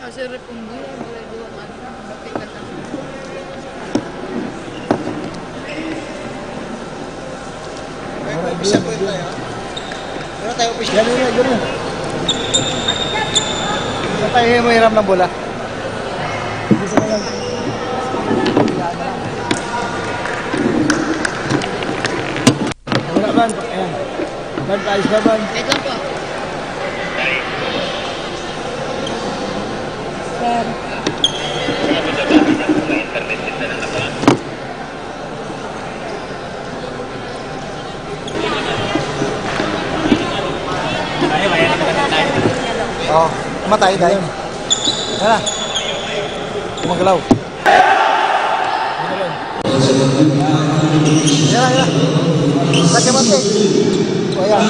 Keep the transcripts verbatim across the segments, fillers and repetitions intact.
Ah, si Repongo, yung mga duwa ka na. Ay, may opisyal po tayo, ha? Wala tayo opisyal. Yan, yan, yan, yan. Sa tayo mo hiram ng bola. Wala, Ban. Ayan. Ban, paayos na, Ban. Wait lang po. Sir. Oh, matay, dai. Tara. Gumagalaw. Yan, yan. Sa kamati. O, yan.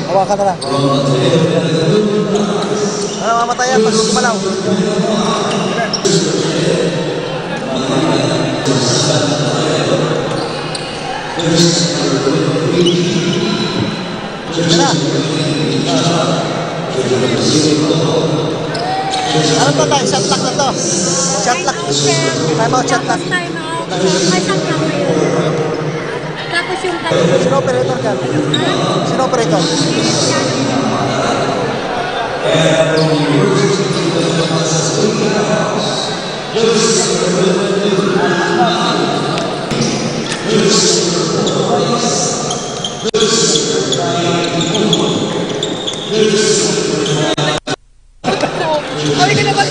Hawakan na lang. Ano, mamatay yan pag gumalaw. Tara. Ano to, tayo? Shot clock na to. Shot clock. Time out, sir. Time out, shot clock. Time out. May shot clock na yun. Tapos yung tatlo. Sino operator dyan? Ha? Sino operator? Ay, ka na ba?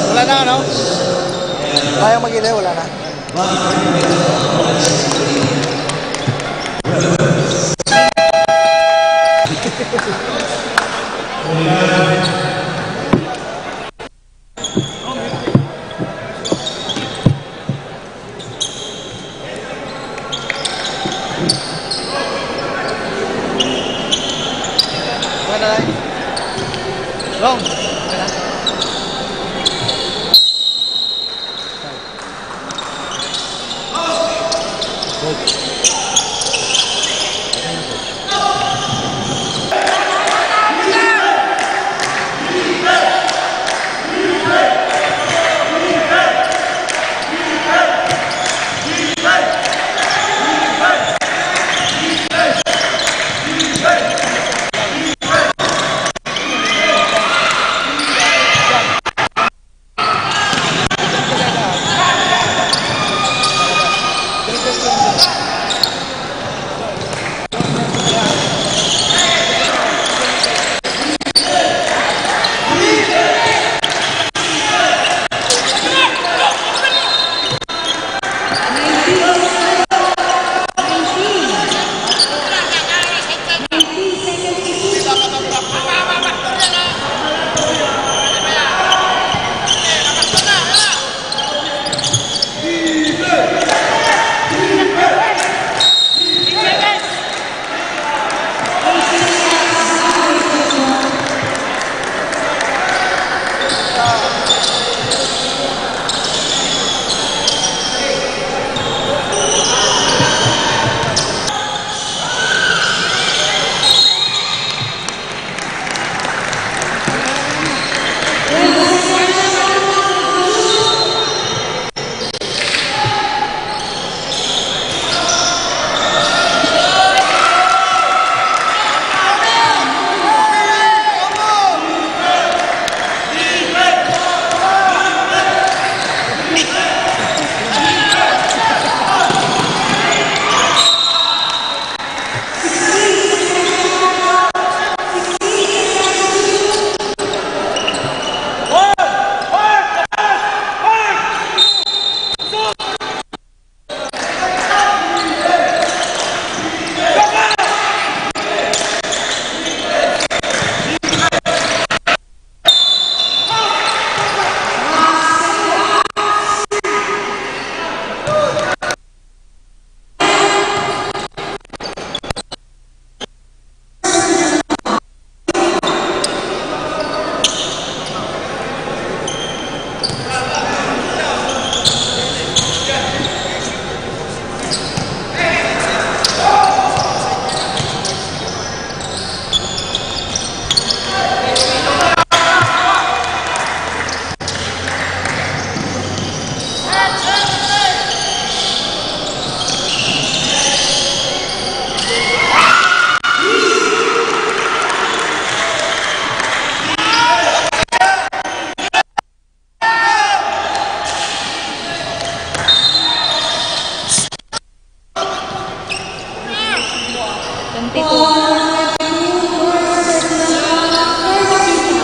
Wala na, no? Ayaw mag-ilaw, wala na. Long. Twenty-two.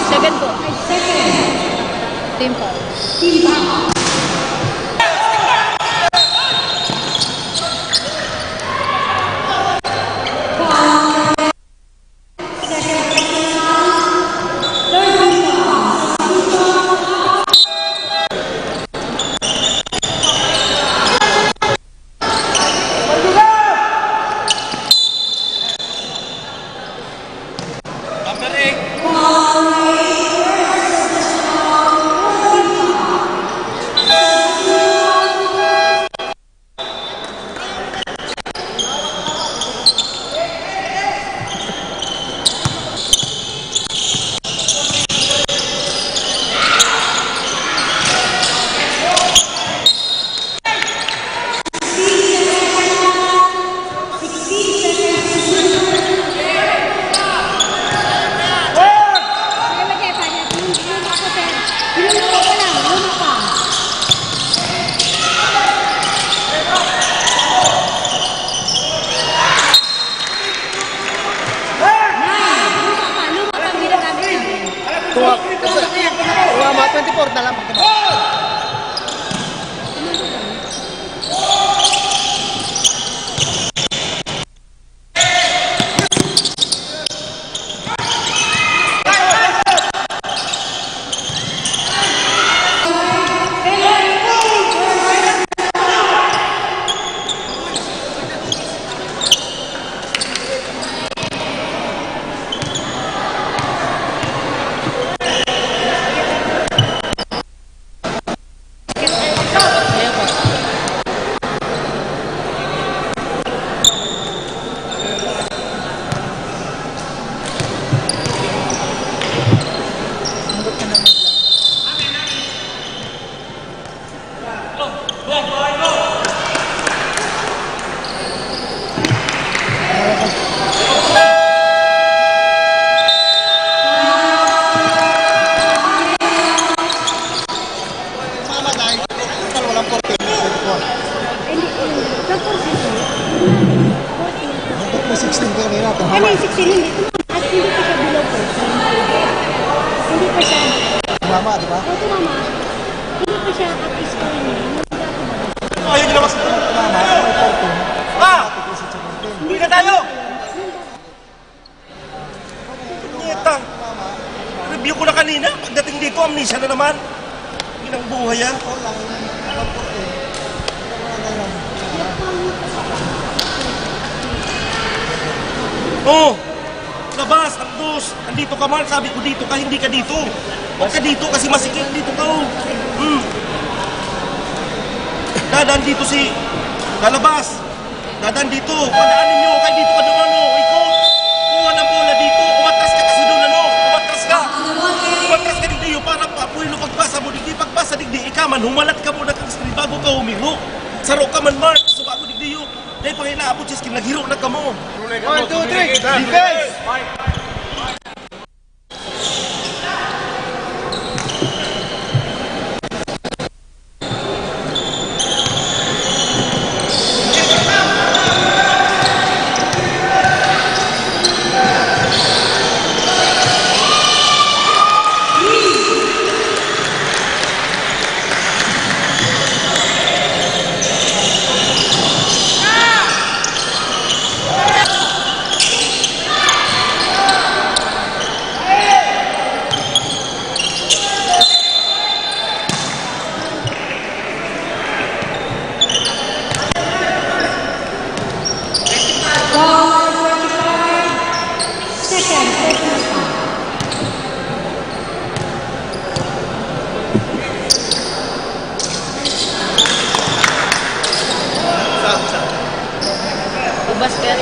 Second po. Team foul. Dahil walang fourteen, twenty-four. Hindi, hindi. Sa fourteen, fourteen. May sixteen kanina, tama. Ano yung sixteen? Hindi. Tumaas, hindi pa siya below fourteen. Hindi pa siya. Tumama, di ba? Oo, tumama. Hindi pa siya at least fourteen. Ayaw nyo naman. Tumama, may fourteen. Ah! Uwi na tayo! Punyeta! Review ko na kanina. Pagdating dito, amnesia na naman. Inang buhay, ah. Oh! Labas! Ang dos! Andito ka man! Sabi ko dito ka, hindi ka dito! Huwag ka dito kasi masikip dito ka, oh! Hmm. Dadan dito si... Lalabas! Dadan dito, padaan ninyo, kay dito ka dumano, ikot. Kuha ng bola dito, umatras ka kasi doon, ano? Umatras ka. Umatras ka digdi, para pa, puwelo pagpasa mo digdi, pagpasa digdi, ika man, humalat ka muna kang screen bago ka humingo. Saro ka man, Mark, suba mo digdi, dahil pag inaabot siya screen, naghiro na ka mo. One, two, three, defense! Basket.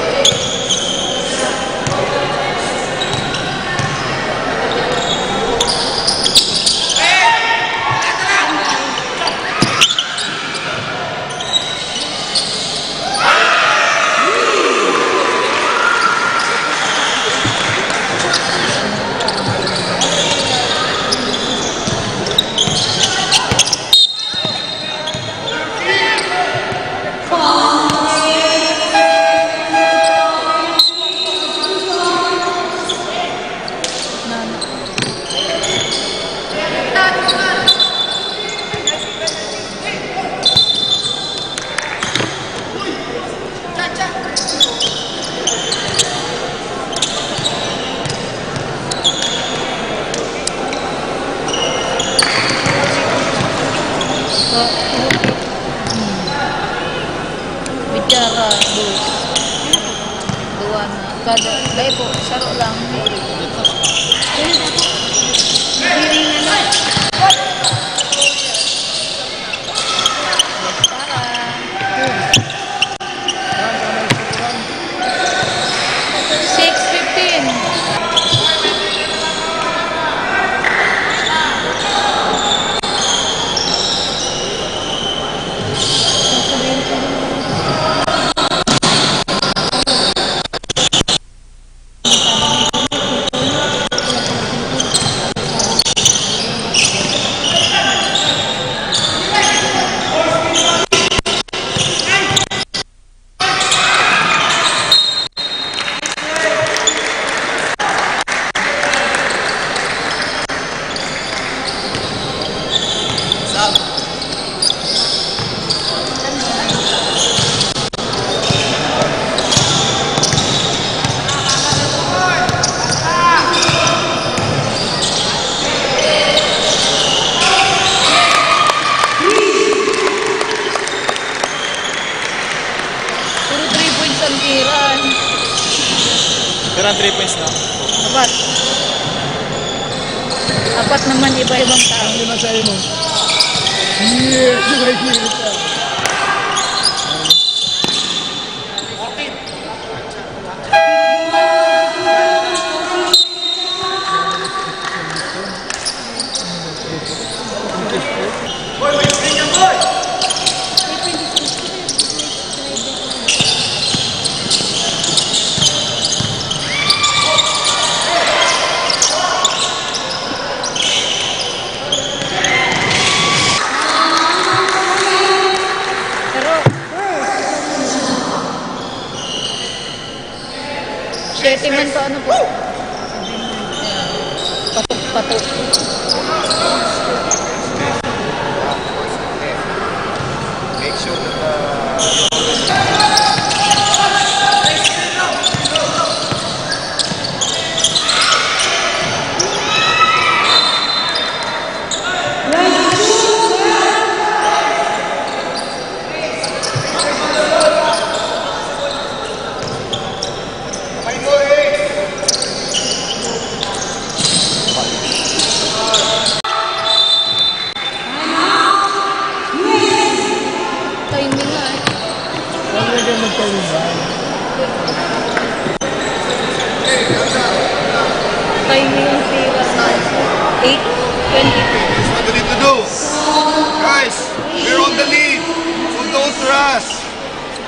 Bichara, dos. Duwa na. Kada, dai po, saro lang. Biring, ano? Bichara. Six fifteen. Puro three points ang tira, eh. Pero ang three points na. Apat. Apat naman, iba-ibang tao. Ang lima sa imo. Yeah, may hirit ka. Yan pa, ano po? Patok, patok. Make sure that, uh, Timing nga eh. Huwag na kayo magtaliban. Timing ang tira sa eight twenty-two. That's what you need to do. Guys, we're on the lead. So don't rush.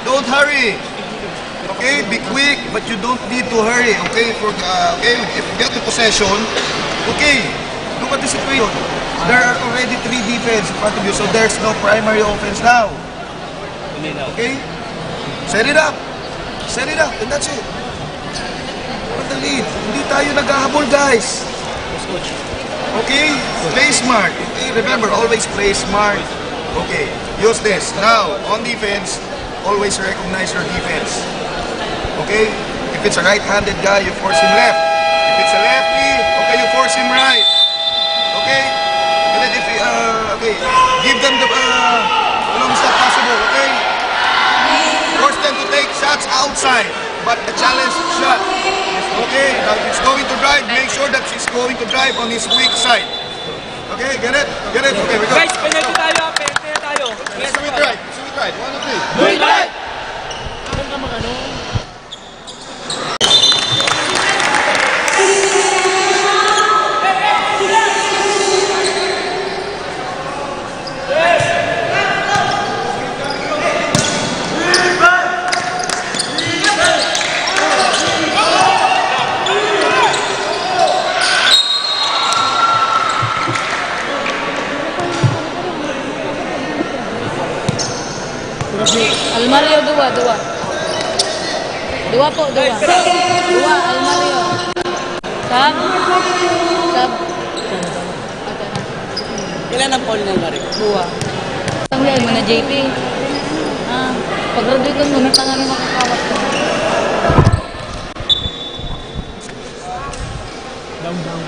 Don't hurry. Okay, be quick, but you don't need to hurry. Okay, for, uh, okay, if you get the possession, okay, look at the situation. There are already three defense in front of you, so there's no primary offense now. Okay? Set it up. Set it up, and that's it. Look at the lead. Hindi tayo naghahabol, guys. Okay? Play smart. Okay? Remember, always play smart. Okay. Use this. Now, on defense, always recognize your defense. Okay? If it's a right-handed guy, you force him left. If it's a lefty, okay, you force him right. Okay? And then if, uh, okay, give them the, uh, as long as that possible, okay? Force them to take shots outside, but a challenge shot. Okay? Now, if he's going to drive, make sure that he's going to drive on his weak side. Okay, get it? Get it? Okay, we go. Guys, penalty tayo, ah. Penalty tayo. Let's do it right. Let's do it right. One, two, three. Do it right! Almario, duwa, duwa. Duwa po, duwa. Duwa, Almario. Sab? Sab. Ilan ang foul ni Almario? Duwa. Tanggal mo na, J P. Ah, pag-graduate mo, may tangan na makakawat ka. Down, down.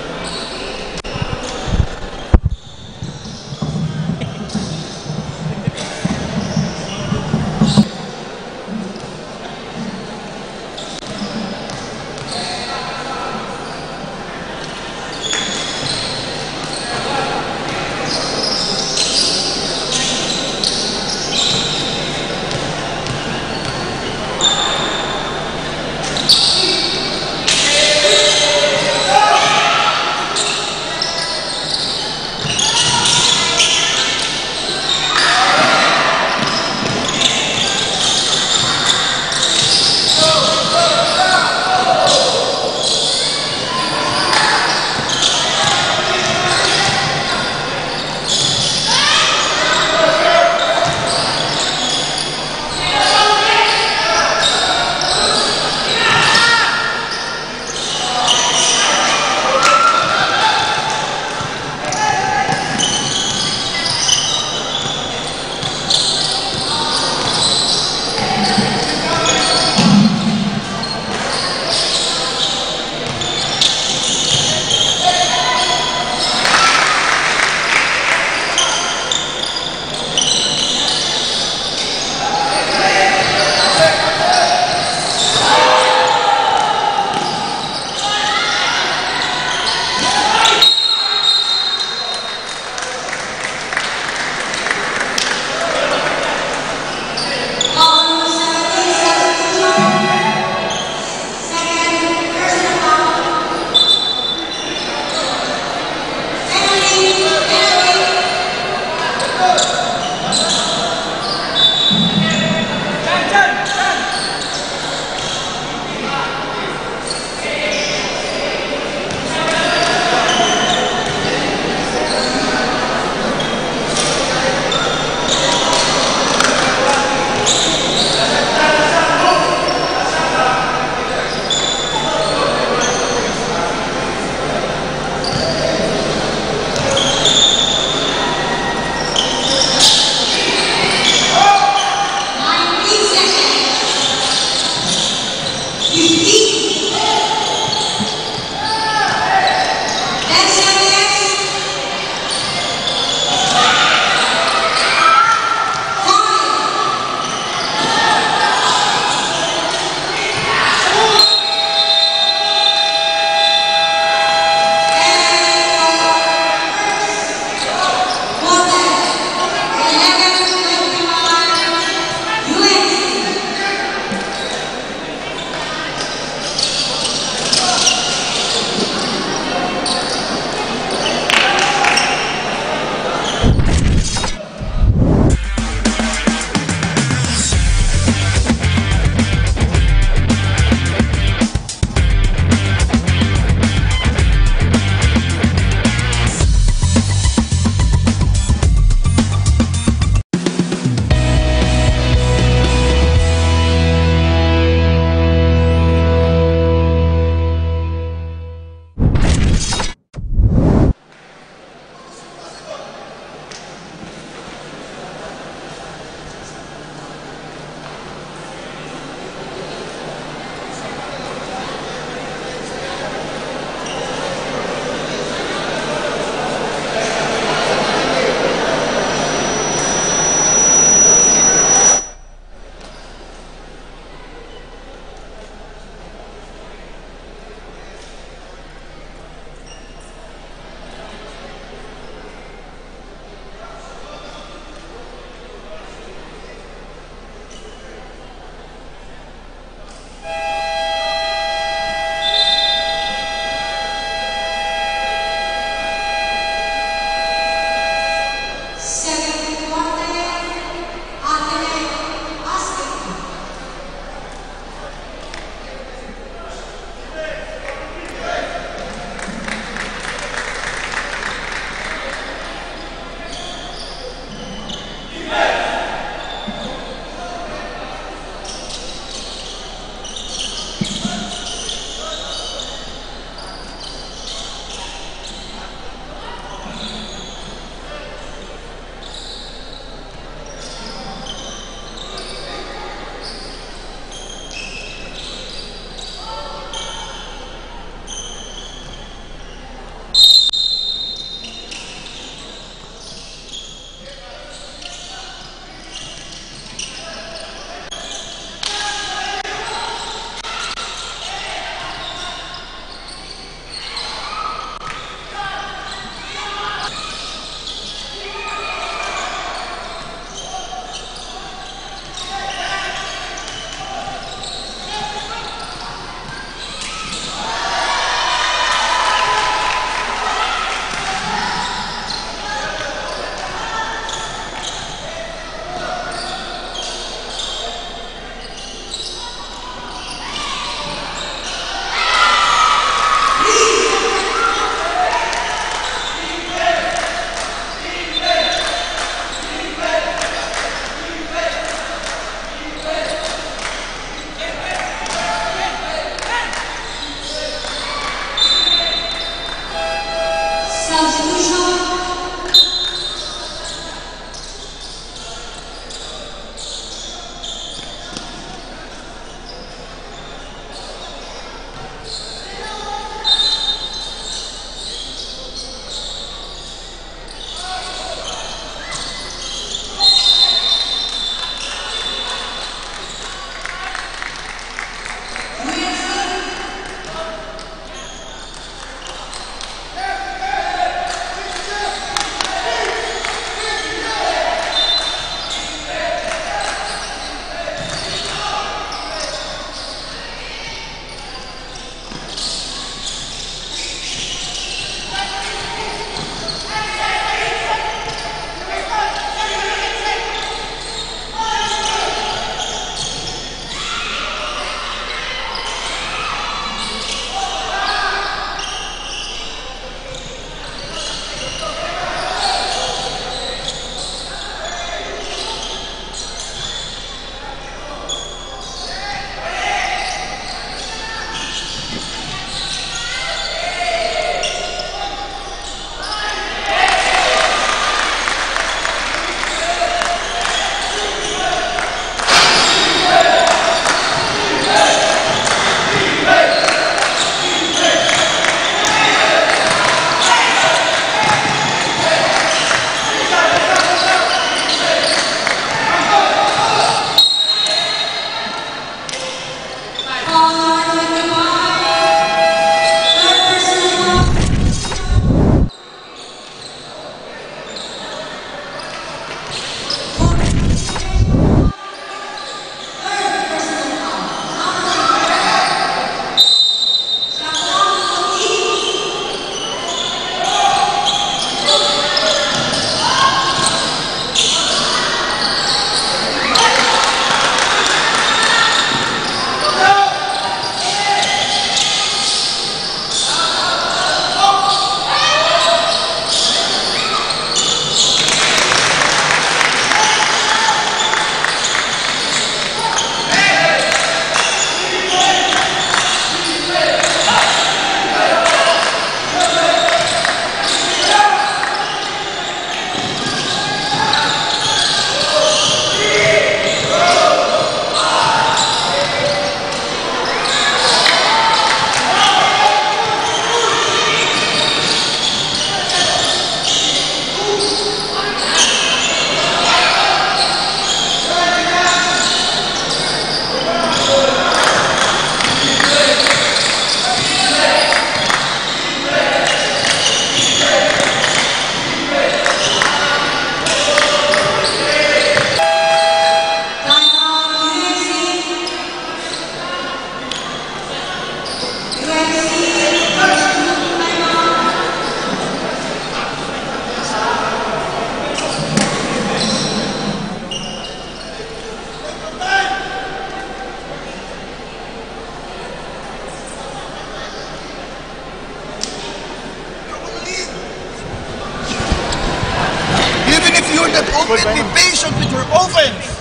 Be patient with your offense.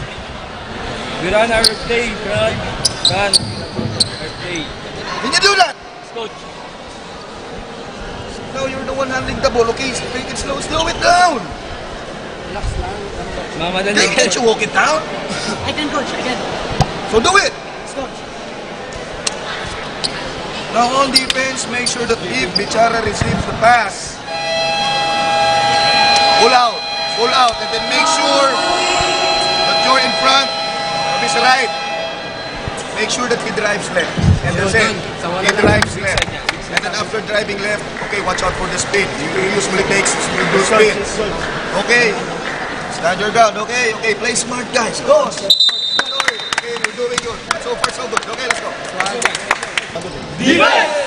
We run our play, run, run our play. Can you do that? Yes, coach. Now you're the one handling the ball. Okay, take it slow, slow it down. Relax lang. Mamadali. Can't you walk it down? I can, coach, I can. So do it. Yes, coach. Now on defense, make sure that if Bichara receives the pass, pull out, pull out, and then make sure that you're in front of his right. Make sure that he drives left. And that's it. He drives left. And then after driving left, okay, watch out for the speed. He usually takes, he do speed. Okay. Stand your ground. Okay, okay. Play smart, guys. Go. Okay, you're doing good. So far, so good. Okay, let's go. Defense!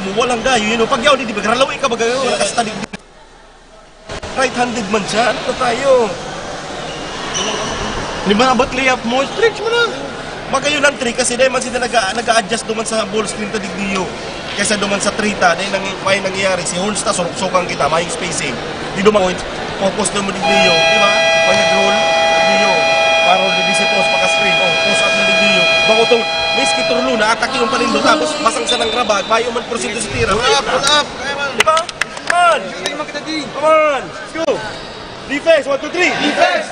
mo, walang dayo, you know. Pag yaw, di, di ba, ralawi ka, baga, wala ka sa talig. Right-handed man siya, ano na tayo? Di ba, about layup mo, stretch mo na. Baga yun ang trick, kasi dahil man sila nag-a-, nag-a-adjust duman sa ball screen ta digdiyo. Kaysa duman sa trita, dahil nang-, may nangyayari, si Horns ta, suruksukan kita, mayong spacing. Di duman, focus duman digdiyo, di ba? May nag-roll, digdiyo. Parang di si post, paka-screen, oh, post up na digdiyo. Bako tong, miski turlo na, atake yung panindo, tapos masang sa nang rabag, mayo man porsyento sa tira. Pull up, pull up, kaya man. Di ba? Come on! Shooting man kita, di. Come on! Let's go! Defense, one, two, three! Defense!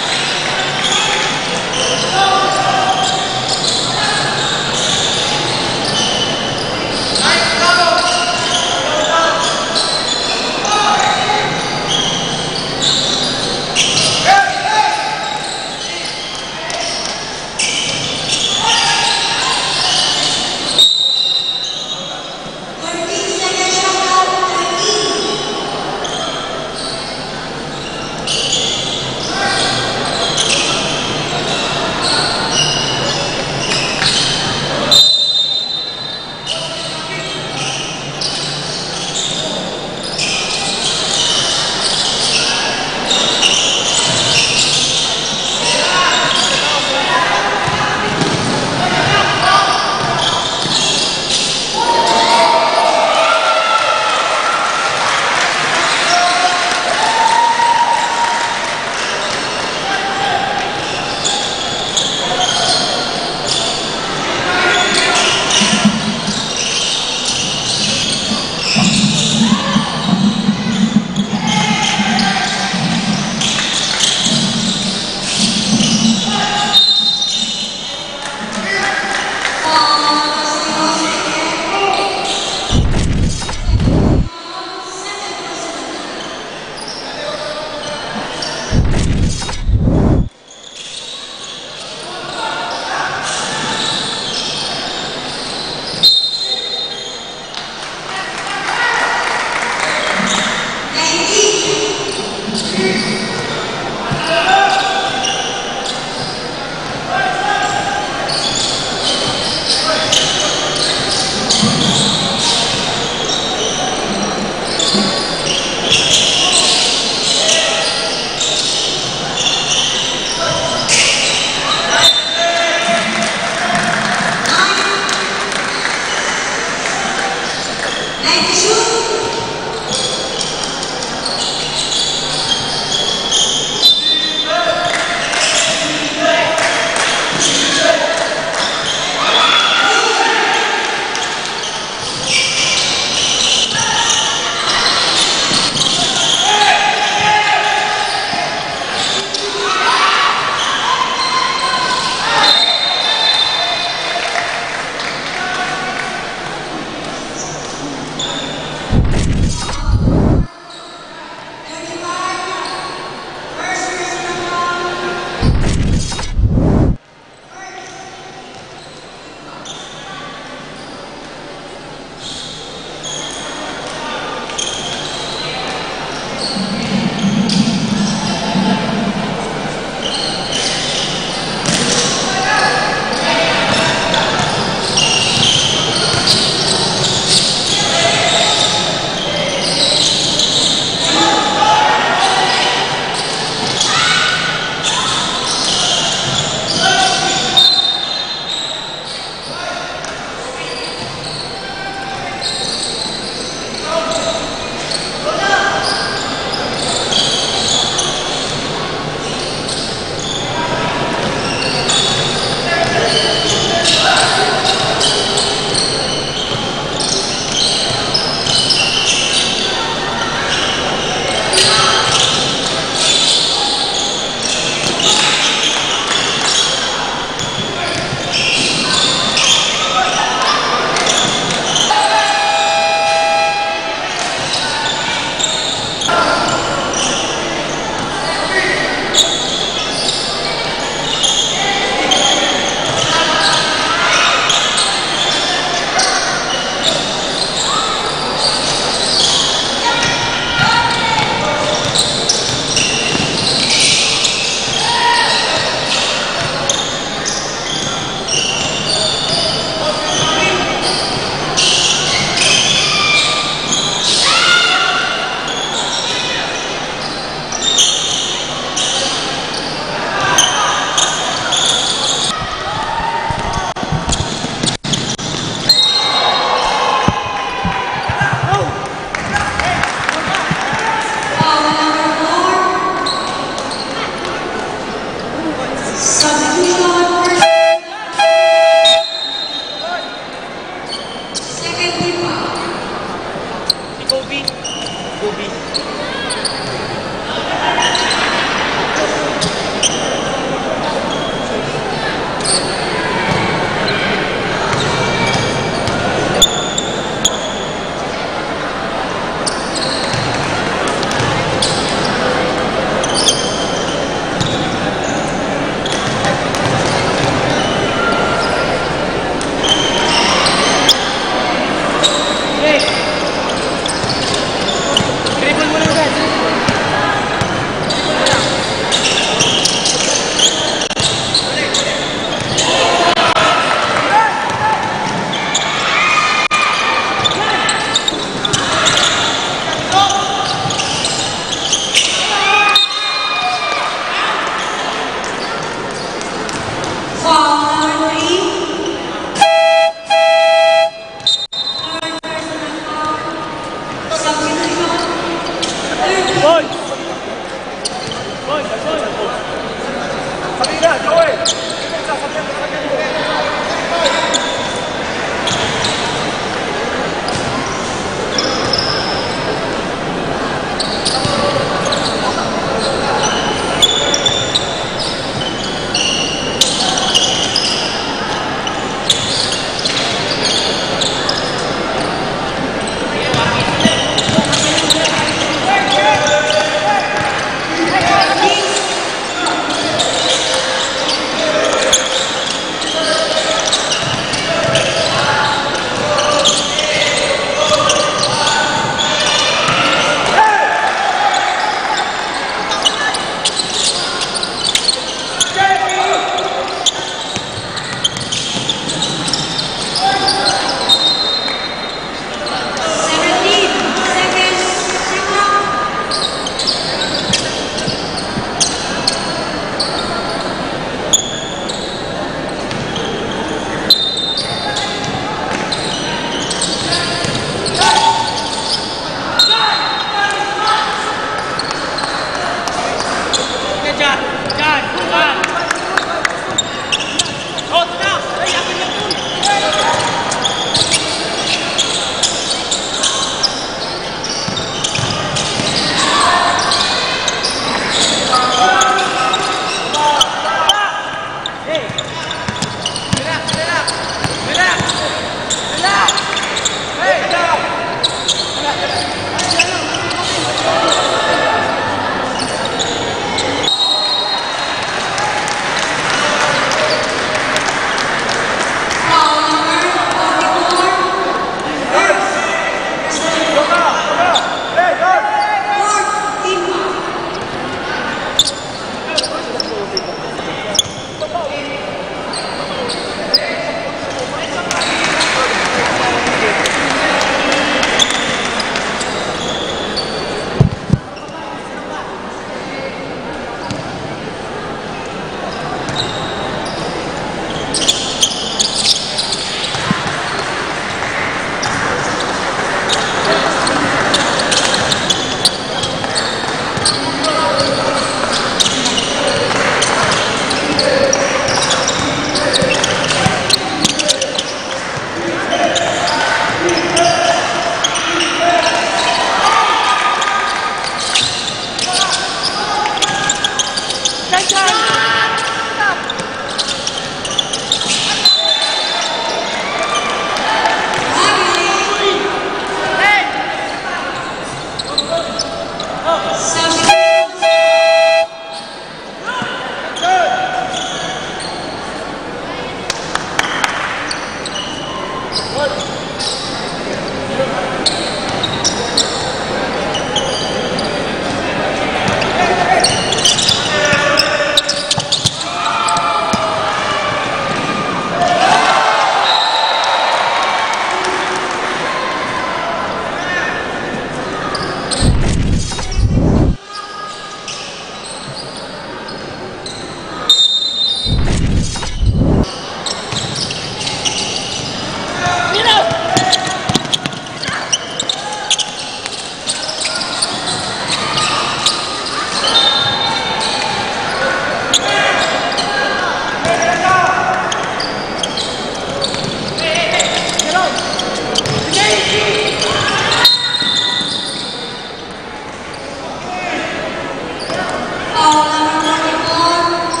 Foul number forty-four.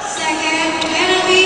Second penalty.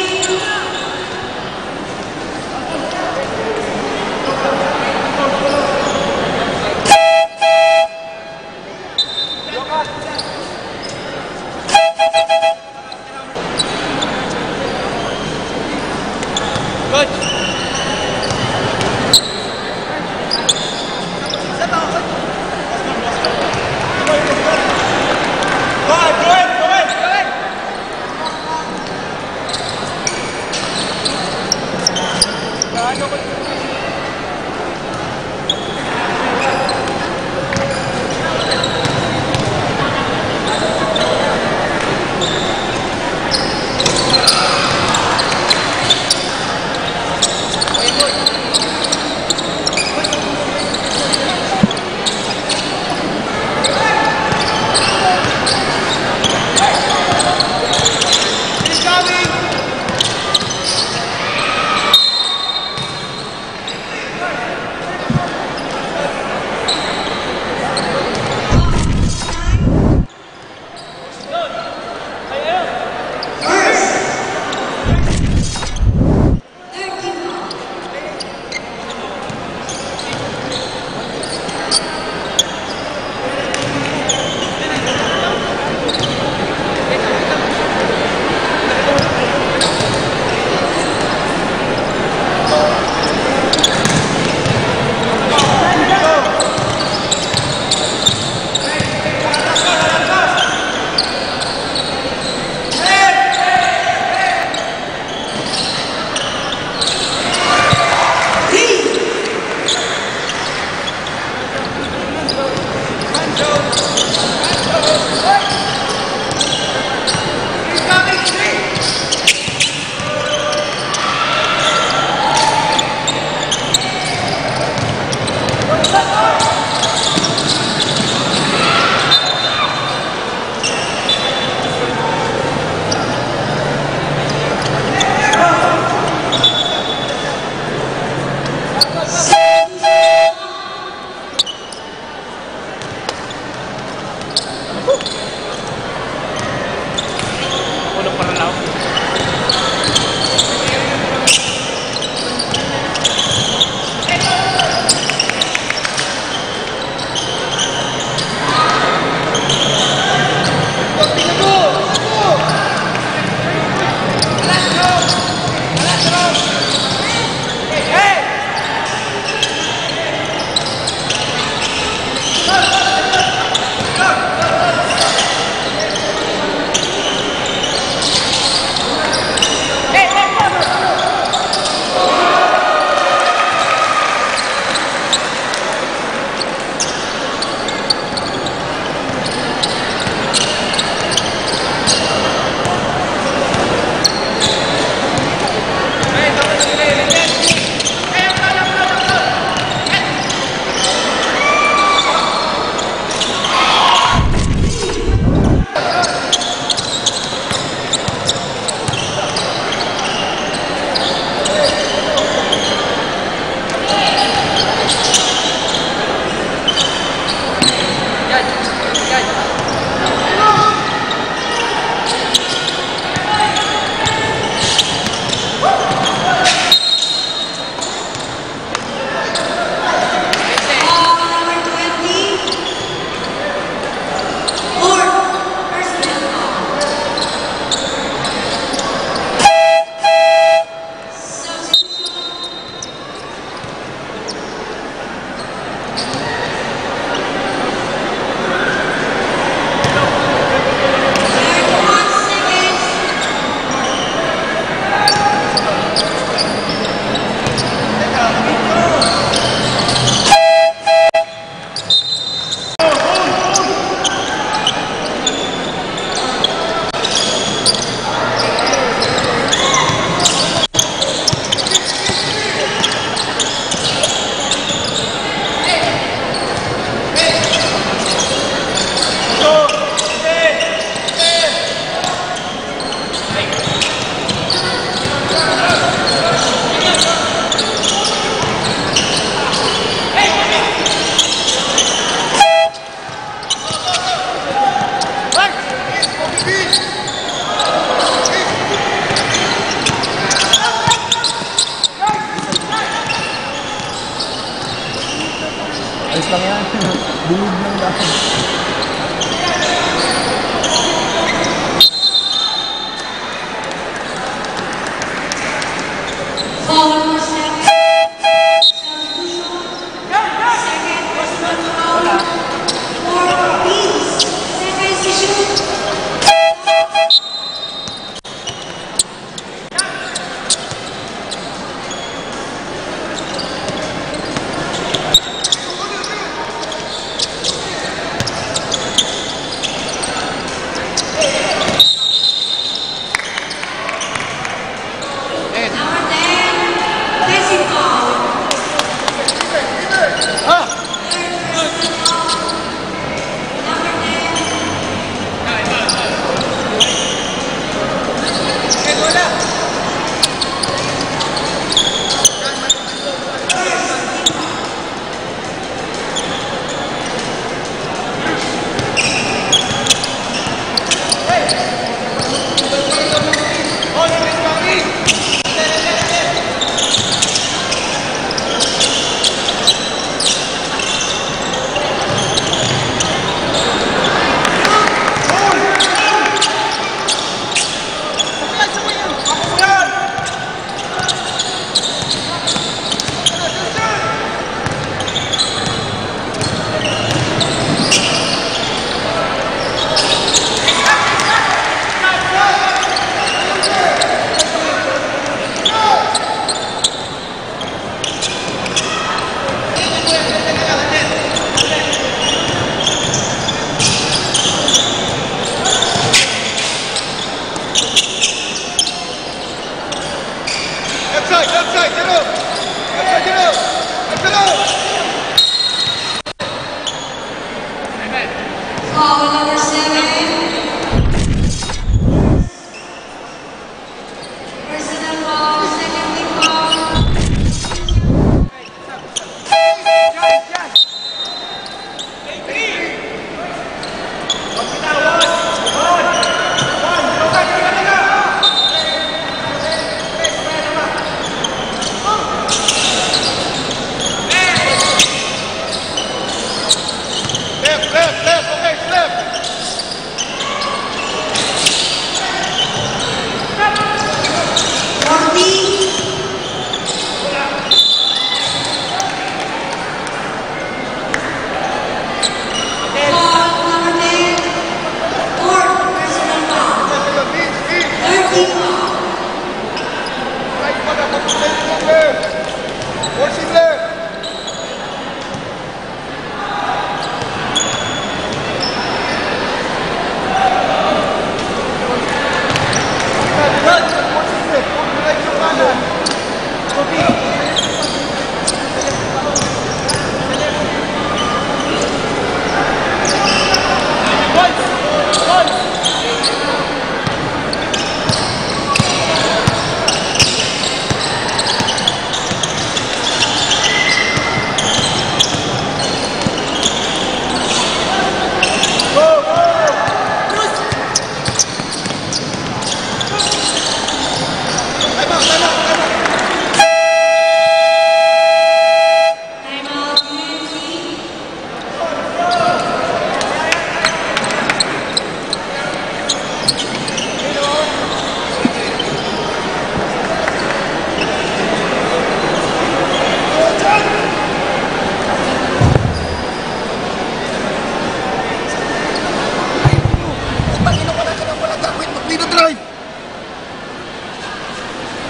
Putang ina, wala ka nang walang gagawin, magpinadrive!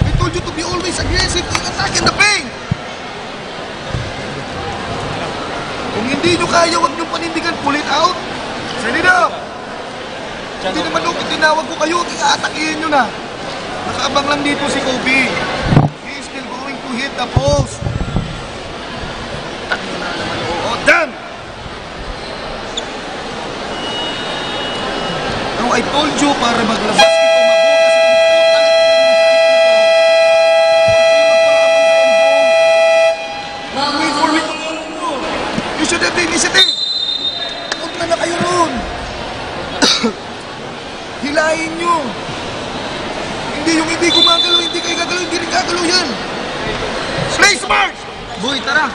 I told you to be always aggressive, take attack in the paint! Kung hindi nyo kaya, wag nyo panindigan, pull it out! Send it out! Hindi naman ako, tinawag ko kayo, atakihin nyo na! Nakaabang lang dito si Kobe. He is still going to hit the post! Oh, done! No, I told you, para maglabas ito, mabutas itong putang ina. Wait for me. You should have the initiative. Punta na kayo roon. Hilahin nyo. Hindi yung hindi gumagalaw, hindi kayo gagalaw, hindi rin gagalaw yan. Play smart! Boy, tara.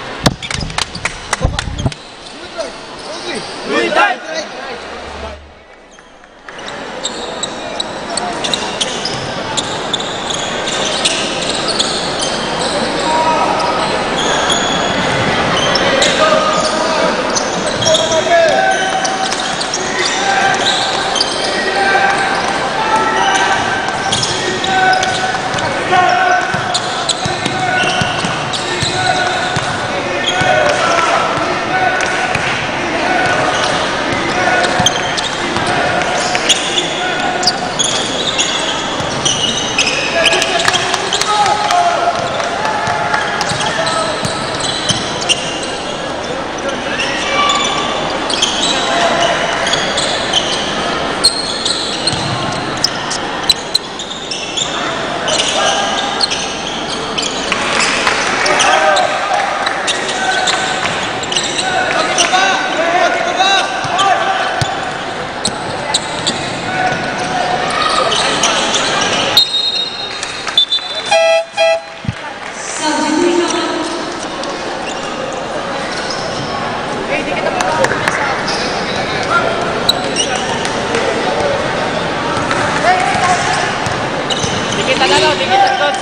Dikitan na, no? Dikitan, coach.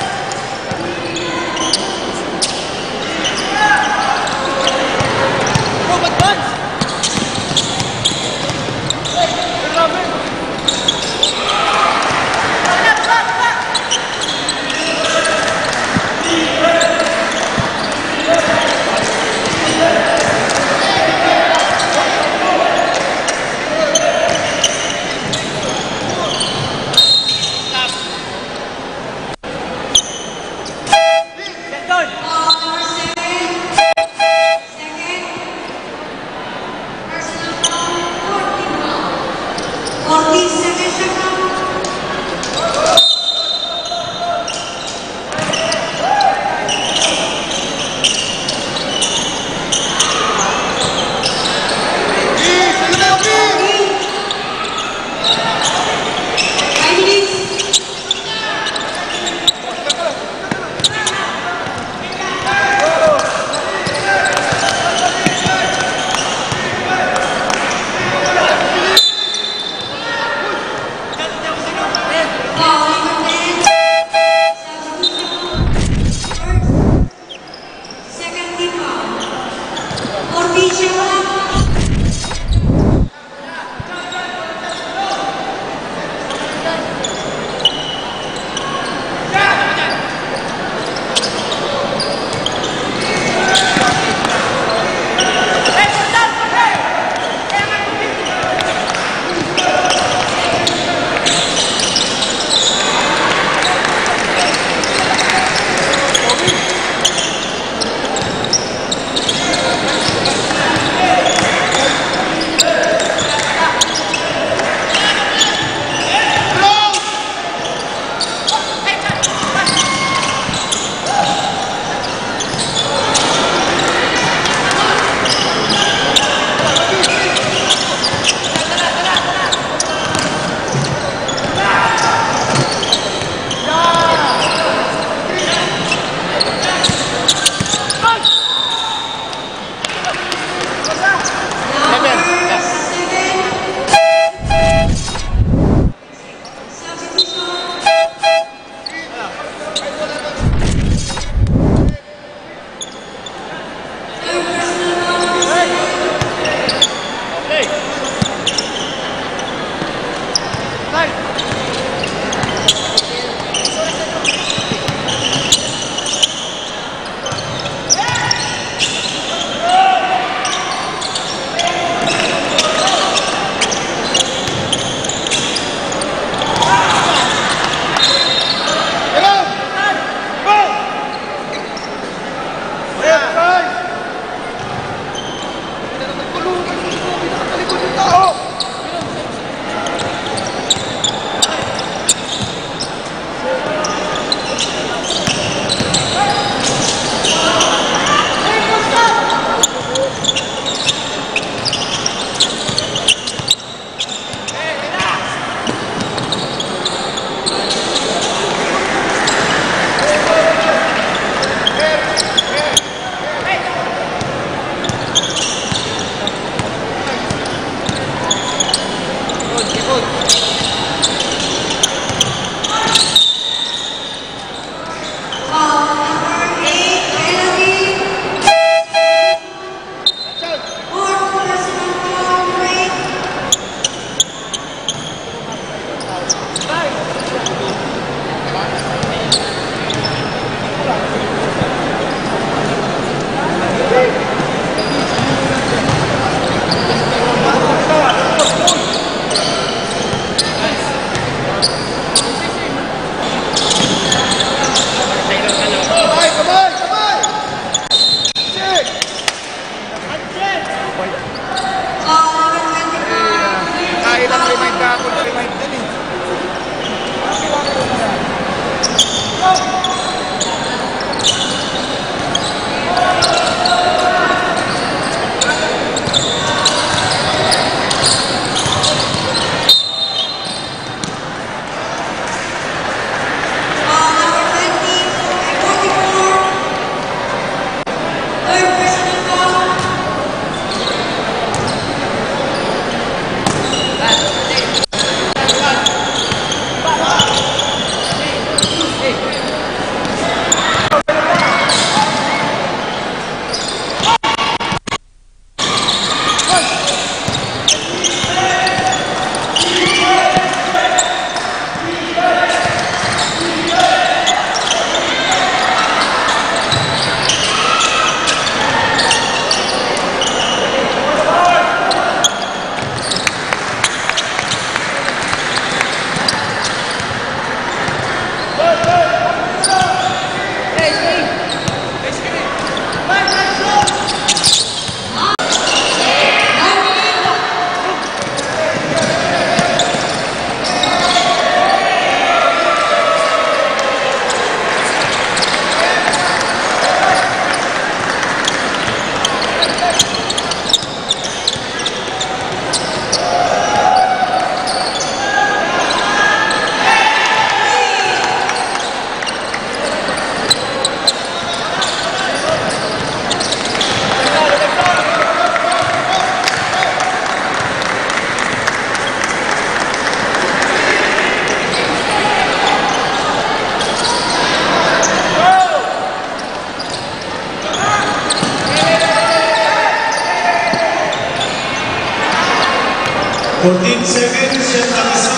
Fourteen seconds, yan ang isa.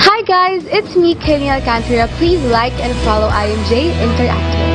Hi guys, it's me, Kayleen Alcantara. Please like and follow I M J Interactive.